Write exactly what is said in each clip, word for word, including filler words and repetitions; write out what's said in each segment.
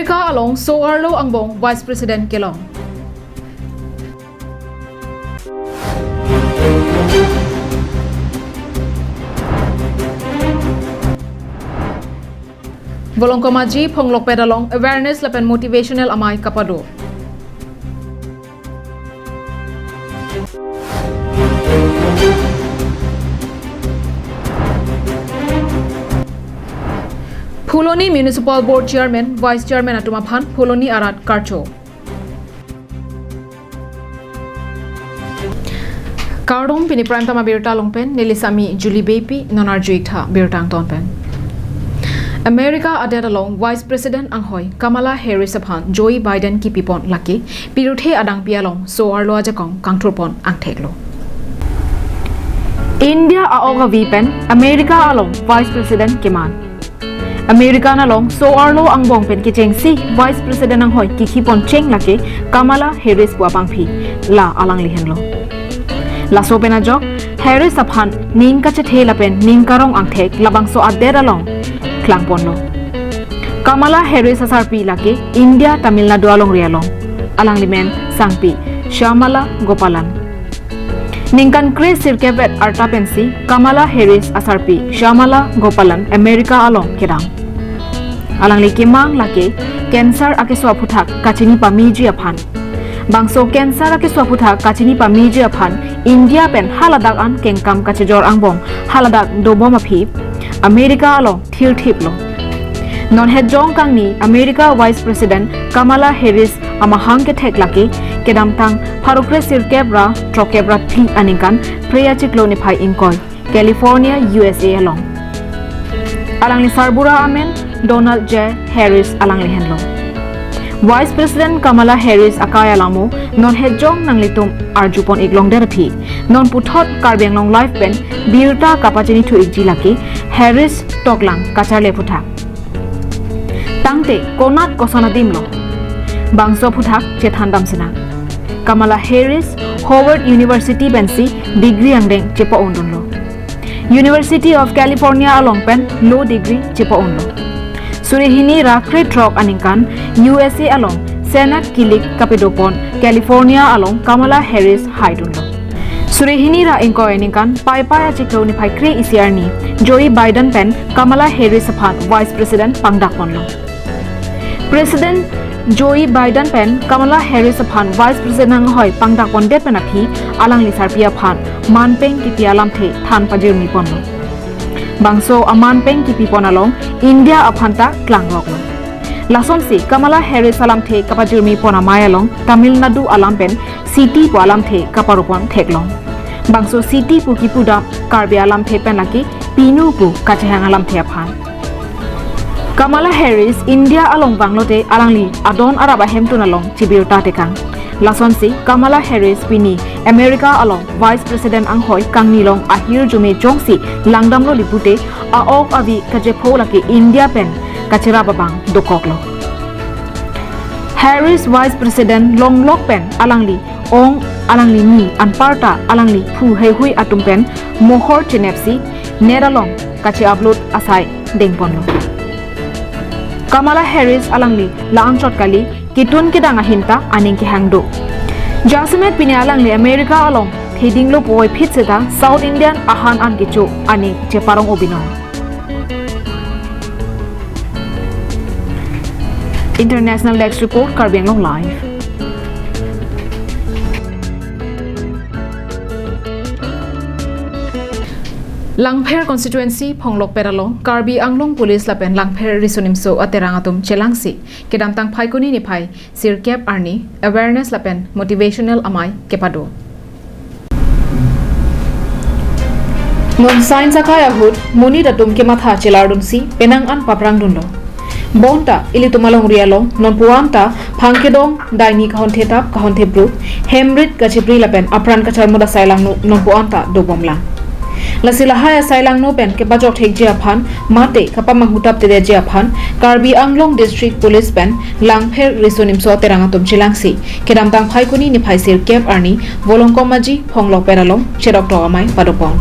America along so-arlo angbong Vice President kelong. Volongkom Aji Phonglokpet along awareness lapen motivational amei kapado. Phuloni Municipal Board Chairman, Vice Chairman atum aphan Phuloni arat karcho. Kardom, pini prime time abirta along pen neli Sami Julie Beypi, non arju-ik tha birta angton pen. America adet along Vice President anghoi Kamala Harris aphan Joe Biden kipipon lake pirthe adangpi along so-arlo ajakong kangthurpon angtheklo. India a-ok avi pen America along Vice President keman. America along so-arlo angbong pen kechengsi Vice President anghoi kikhipon cheng lake Kamala Harris pu abangpi, la alangli henlo. Laso pen ajok Harris aphan ning kachethe lapen ning karong angthek labangso adet along klangponlo. Kamala Harris asarpi lake India Tamil Nadu alongri along. Alangli men sangpi Shyamala Gopalan. Ningkan kre sirkep-et arta pensi Kamala Harris asarpi Shyamala Gopalan America along kedam. Alangli kemang lake cancer akeso aphuthak kachini pameji aphan. Bangso cancer akeso aphuthak kachini pameji aphan India pen haladak an kengkam kachejor angbong haladak dobom aphi America along thirthiplo. Non hetjong kangni America Vice President Kamala Harris amahang kethek lake kedamtang pharo kre sirkep ra throkkep ra phli aningkan Phre achiklo niphai ingkoi, California, U S A along. Alangli sarbura amen Donald J Harris alangli henlo. Vice President Kamala Harris akai alamo non hetjong nanglitum arjupon-ik longdet aphi, non puthot Karbi Anglong Live pen birta kapachinithu-ikji lake Harris toklang kacharli aphuthak. Tangte konat koson adimlo, bangso aphuthak chethan dam sinang. Kamala Harris Howard University pensi degree angdeng chepa-undunlo. University of California along pen law degree chepa-unlo. Suri hini ra kre throk aningkan U S A along Senate kilik kapadopon California along Kamala Harris haidunlo. Suri hini ra ingkoi aningkan Paipai achiklo niphai kre isi arni Joe Biden pen Kamala Harris aphan Vice President pangdakponlo. President Joe Biden pen Kamala Harris aphan Vice President anghoi pangdakpondet pen aphi alangli sarpi aphan manpeng kipi alamthe than pajirmiponlo. Bangso amanpeng kipipon along India aphan ta klangroklo. Lasonsi Kamala Harris alamthe kapajirmipon amei along Tamil Nadu alam pen city pu alamthe kaparopon theklong. Bangso city pu kipudam Karbi alamthe pen lake pinu pu kachehang alamthe aphan. Kamala Harris India along vanglote alangli adon arap ahemtun along chibirta tekang. Lasonsi Kamala Harris pini America along Vice President anghoi kangnilong ahirjume jongsi langdamlo lipute a-ok avi kachepho lake India pen kacherap abang dokoklo. Harris Vice President longlok pen alangli ong, alangli ni anparta alangli phu heihui atum pen mohor chenepsi net along kache-upload asai dengponlo. Kamala Harris alangli la-anchot kali, ketun kedang ahin ta aning kehang do. Jasemet pini alangli America along thedinglo puvoiphit seta South Indian ahan an kecho aning cheparong obinong. International Desk Report, Karbi Anglong Live. Langpher constituency Phonglokpet along Karbi Anglong Police lapen Langpher Riso Nimso Aterang atum chelangsi kedamtang Phaikuni niphai sirkep arni awareness lapen motivational amei kepado. Non science akai ahut monit atum kematha chelardunsi penang an paprangdunlo. Bonta ilitum alongri along nonpu-an ta phang kedong, daini kahon thetap, kahon thebru, hemrit kachipri lapen apran kacharmut asailangno nonpu-an ta dobomlang. Lasi lahai asailangno pen kepajok thekji aphan mate kapamanghu taptedetji aphan Karbi Anglong District Police pen Langpher Riso Nimso Aterang atum chelangsi kedamtang Phaikuni niphai sirkep arni Volongkom Aji Phonglokpet along chedoktok amei padopon.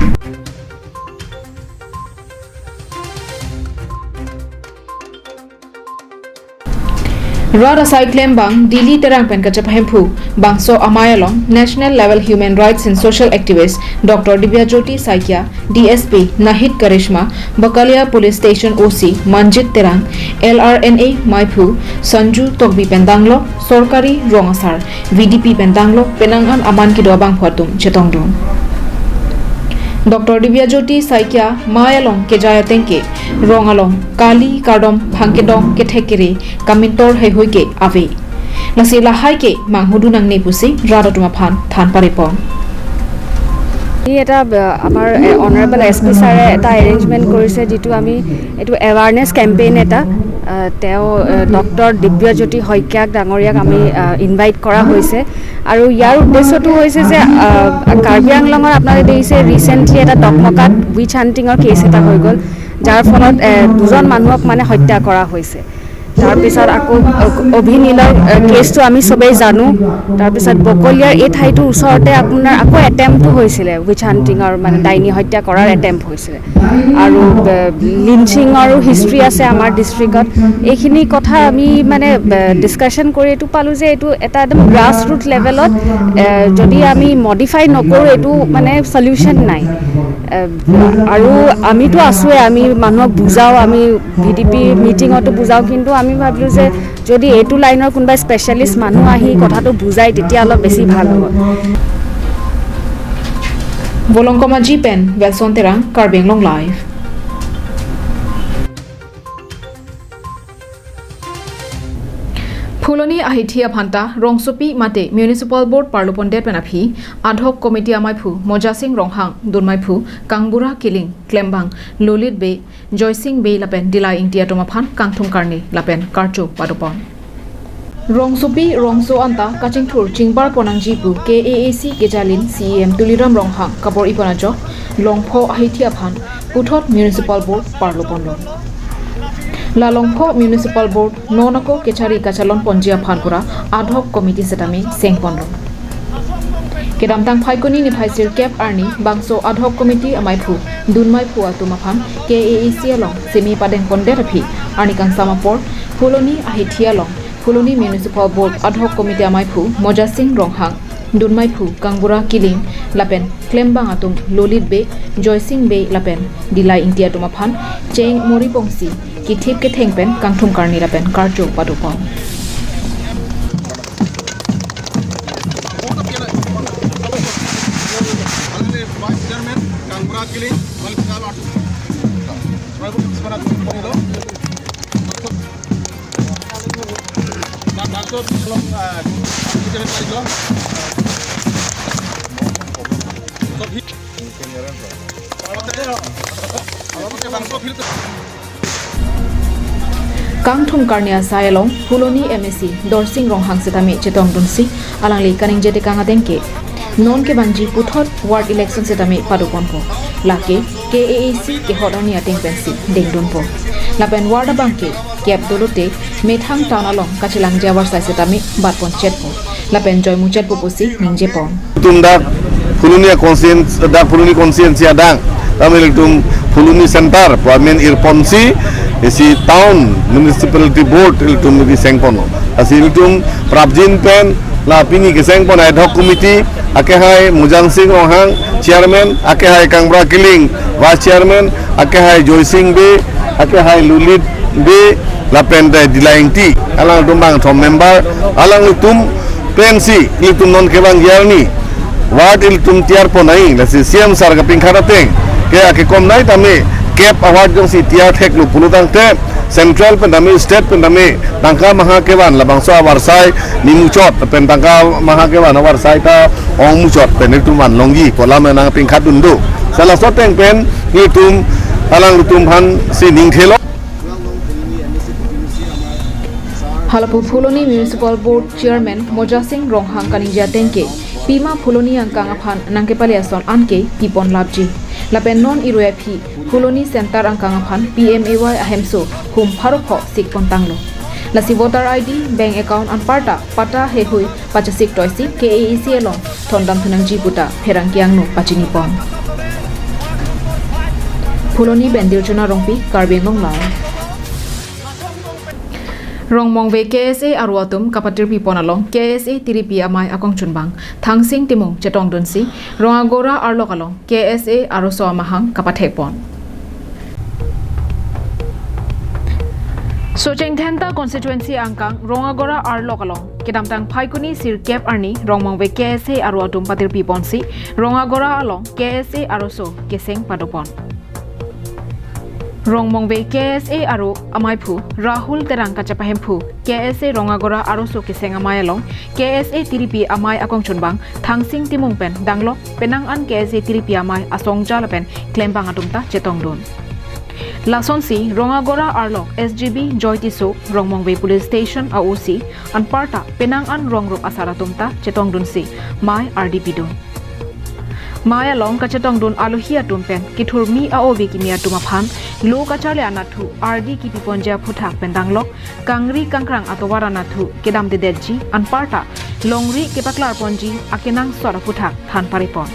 Rat asai klembang Dili Terang pen kachepahemphu bangso amei along National Level Human Rights and Social Activist Doctor Dibyajyoti Saikia, D S P Nahid Karishma, Bakalia Police Station O C Manjit Terang, L R N A meiphu Sanju Tokbi pen danglo, sorkari rong asar, V D P pen danglo, penang an aman kedo abangphu atum chetongdun. Doctor Dibyajyoti Saikia mei along kejai atengke rong along kali kardom phangkedong kethek kere kamintor heihui ke ave. Lasi lahai ke manghudun nangne pusi rat atum aphan than parepon. এই এটা, আহ, আমাৰ, এ, honourable S P ছাৰে এটা এৰেঞ্জমেণ্ট কৰিছে, যিটো আমি এইটো awareness campaign এটা, আহ, তেওঁ, আহ, ডক্টৰ দিব্যজ্যোতি শইকীয়াক ডাঙৰীয়াক আমি, আহ, ইনভাইট কৰা হৈছে। আৰু ইয়াৰ উদ্দেশ্যটো হৈছে যে, আহ, কাৰ্বি আংলঙৰ আপোনালোকে দেখিছে ৰিচেণ্টলি এটা টকমকাত উইচ হাণ্টিঙৰ কেছ এটা হৈ গ'ল, যাৰ ফলত, এ, দুজন মানুহক মানে হত্যা কৰা হৈছে। তাৰপিছত আকৌ, আহ, অভিনীলৰ, আহ, কেছটো আমি সবেই জানো। তাৰপিছত বকলিয়াৰ এই ঠাইটোৰ ওচৰতে আপোনাৰ আকৌ এটেম্পটো হৈছিলে, উইচ হাণ্টিঙৰ মানে ডাইনী হত্যা কৰাৰ এটেম্প হৈছিলে। আৰু, আহ, লিঞ্চিঙৰো হিষ্ট্ৰি আছে আমাৰ ডিষ্ট্ৰিক্টত। এইখিনি কথা আমি মানে, আহ, ডিছকাশ্যন কৰি এইটো পালোঁ যে এইটো এটা একদম গ্ৰাছ ৰুট লেভেলত, আহ, যদি আমি মডিফাই নকৰোঁ এইটো মানে চলিউশ্যন নাই। আহ, আৰু আমিতো আছোঁৱে, আমি মানুহক বুজাওঁ, আমি ভি ডি পি মিটিঙতো বুজাওঁ, কিন্তু আমি ভাবিলোঁ যে যদি এইটো লাইনৰ কোনোবা স্পেচিয়েলিষ্ট মানুহ আহি কথাটো বুজায়, তেতিয়া অলপ বেছি ভাল হ'ব। Volongkom Aji pen Welson Terang, Karbi Anglong Live. Phuloni ahithi aphanta rongsopi mate Municipal Board parlopondet pen aphi ad hoc committee ameiphu Mojasing Ronghang, dunmeiphu Kangbura Killing, klembang Lolit Bey, Joysing Bey lapen Dilai Ingti atum aphan kangthum karne lapen karcho padopon. Rongsopi rongso anta kachingthur chingbar ponnangji pu K A A C kejalin C E M Tuliram Ronghang kabor-ipon ajok Longpho ahithi aphan puthot Municipal Board parloponlo. La Longpho Municipal Board non ako kechari kachalonponji aphan pura ad hoc committee setame sengponlo. Kedamtang Phaikuni niphai sirkep arni bangso ad hoc committee ameiphu dunmeiphu atum aphan K A A C along seme padengpondet aphi arni kangsam apor Phuloni ahithi along Phuloni Municipal Board ad hoc committee ameiphu Mojasing Ronghang, dunmeiphu Kangbura Killing lapen klembang atum Lolit Bey, Joysing Bey lapen Dilai Ingti atum aphan cheng mori pongsi kithip ketheng pen kangthum karne lapen karcho padopon. Vice Chairman Kangbura Killing, Kangthum karne asai along Phuloni M A C Dorsing Ronghang setame chetongdunsi alangli kaningje tekang atengke non kevangji puthot ward election setame padoponpo. Lake K A A C kehot arni ateng pensi dengdunpo. Lapen ward abangke kep dolote methang town along kachelangji avarsai setame batponchetpo. Lapen joimuchetpo pusi ningjepon. Tum dak Phuloni constituency, dak Phuloni constituency adang, tame ilitum Phuloni center pu amen irponsi, isi town municipality board ilitum kesengpon. Lasi ilitum prapjin pen la pini kesengpon ad hoc committee, akehai Mojasing Ronghang chairman, akehai Kangbura Killing vice chairman, akehai Joysing Bey, akehai Lolit Bey, lapen te Dilai Ingti, alangtum bangthom member, alangtum pensi ilitum non kevangji arni ward ilitum tiyarpon nangji, lasi C M sir kapingkhat ateng ke akekom nai tame kep award jongsi tiyar theklo pulo tangte central pen tame state pen tame tangka maha kevan labangso avarsai nimuchot pen tangka maha kevan avarsai ta ongmuchot pen ilitum vanlongji pu alam nangpingkhatdun do. Sala so ateng pen ilitum alangtum aphansi ningthelo. Halapu Phuloni Municipal Board Chairman Mojasing Ronghang kaningje atengke, pima Phuloni angkang aphan nangkepale ason anke pipon lapji. Lapen non irui aphi Phuloni center angkang aphan P M A Y ahemso hum pharo pho sikpon tanglo. Lasi voter I D, bank account anparta patta heihui pachesik toisi K A A C along thondam thunangji puta pherangke angno pachinipon. Phuloni pen Dirchona Rongpi, Karbi Anglong Live. Rongmongve K S A aro atum kapatirpi pon along K S A tiripi amei akongchunbang Thangsing Timung chetongdunsi Rongagora arlok along K S A aroso amahang kapathek pon. Socheng Dhenta constituency angkang Rongagora arlok along kedamtang Phaikuni sirkep arni Rongmongve K S A aro atum patirpi ponsi Rongagora along K S A aroso keseng padopon. Rongmongve K S A aro ameiphu Rahul Terang kachepahemphu K S A Rongagora aroso keseng amei along K S A tiripi amei akongchunbang Thangsing Timung pen danglok penang an K S A tiripi amei asongja lapen klembang atum ta chetongdun. Lasonsi Rongagora arlok S G B Joy Tisso, Rongmongve Police Station a O C, anparta penang an rongrup asar atum ta chetongdunsi mei ardi pidun. Mei along kachetongdun alohi atum pen kethurmi a-ove kimi atum aphan lo kacharli anatthu ardi kipi ponji aphuthak pen danglok kangri kangkrang atovar anatthu kedamdedetji anparta longri kepaklar ponji akenangsot aphuthak than paripon.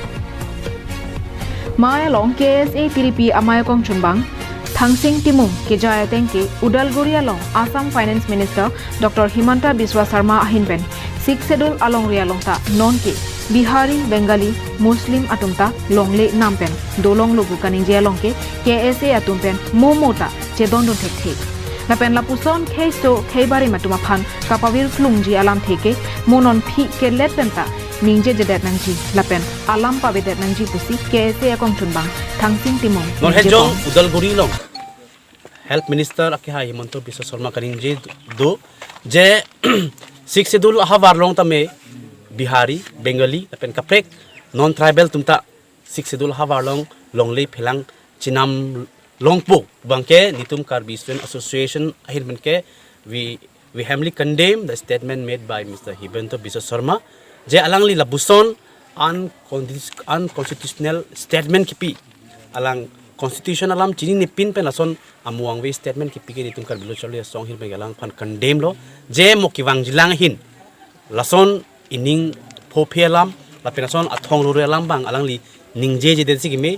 Mei along K S A tiripi amei akongchunbang Thangsing Timung kejai ateng ke Udalguri along Assam Finance Minister Doctor Himanta Biswa Sarma ahin pen Sixth Schedule alongri along ta nonke Bihari, Bengali, Muslim atum ta longle nam pen dolonglo pu kaningje along ke K S A atum pen momo ta chedondun thekthe. Lapen lapuson kheiso kheibarim atum aphan kapavir klungji alamthe ke mo non phi kelet pen ta ningjejedet nangji lapen alam pavedet nangji pusi K S A akongchunbang Thangsing Timung Non ningje hejong pon. Udalguri along Health Minister akehai Himanta Biswa Sarma kaningje do je Sixth Schedule ahavar along tame Bihari, Bengali lapen kaprek non-tribal atum ta Sixth Schedule ahavar along longle phelang chenam longpo abang ke netum Karbi Student Association ahin pen ke we we heartily condemn the statement made by Mister Himanta Biswa Sarma je alangli lapuson unconsti- unconstitutional statement kipi, alang constitution alam chinine pin pen lason amuang ave statement kipi ke netum Karbi Lo Charli Asong ahin pen ke alangphan condemn lo je mo kevangjilang ahin lason ining phophe alam lapen lason athong rore alam abang alangli ningjejedet si keme.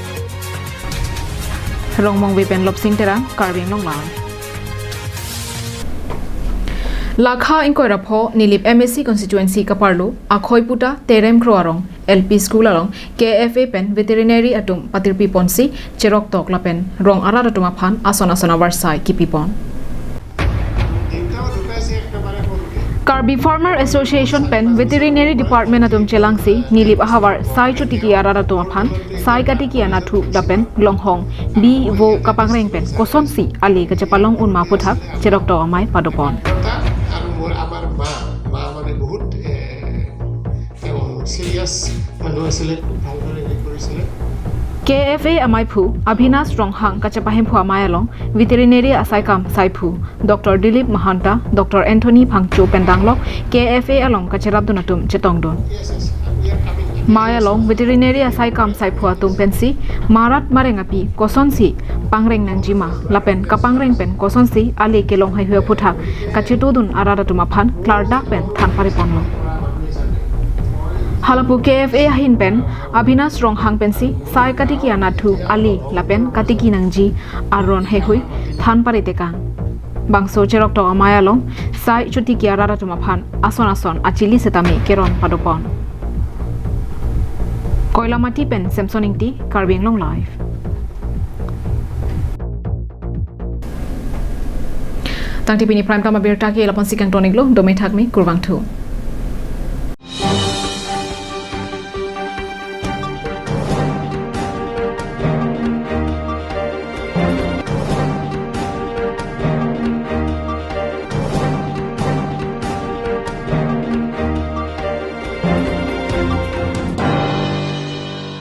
Rongmongve pen Lopsing Terang, Karbi Anglong Live. Lakha ingkoi ra pho Nilip M A C constituency kaparlo Akhoiputa Terem Kro arong L P school along K F A pen veterinary atum patirpi ponsi cheroktok lapen rong arat atum aphan ason ason avarsai kipi pon. Karbi Farmer Association pen Veterinary Department atum chelangsi Nilip ahavar sai chotiki arat atum aphan sai katiki anatthu lapen longhong bi vo kapangreng pen kosonsi ale kachepalong unma aphuthak cheroktok amei padopon. আৰু মোৰ আমাৰ মা, মা মানে বহুত, এ, তেওঁ চিৰিয়াছ মানুহ আছিলে, খুব ভালদৰে হেৰি কৰিছিলে। K F A ameiphu Abhinas Ronghang kachepahemphu amei along veterinary asaikam saiphu Doctor Dilip Mahanta, Doctor Anthony Phangcho pen danglok K F A along kacherapdun atum chetongdun. Mei along veterinary asaikam saiphu atum pensi marat mareng api kosonsi pangreng nangjima lapen kapangreng pen kosonsi ale kelong haihui aphuthak kachetodun arat atum aphan klardak pen than pariponlo. Halapu K F A ahin pen Abhinas Ronghang pensi sai katiki anatthu ale lapen katiki nangji aron haihui than paritekang. Bangso cheroktok amei along sai chotiki arat atum aphan ason ason achili setame keron padopon. Koilamati pen Samson Ingti, Karbi Anglong Live. Tangte pini prime time abirta ke lapu-an si kangton-iklo, dome thakme, kurvangthu.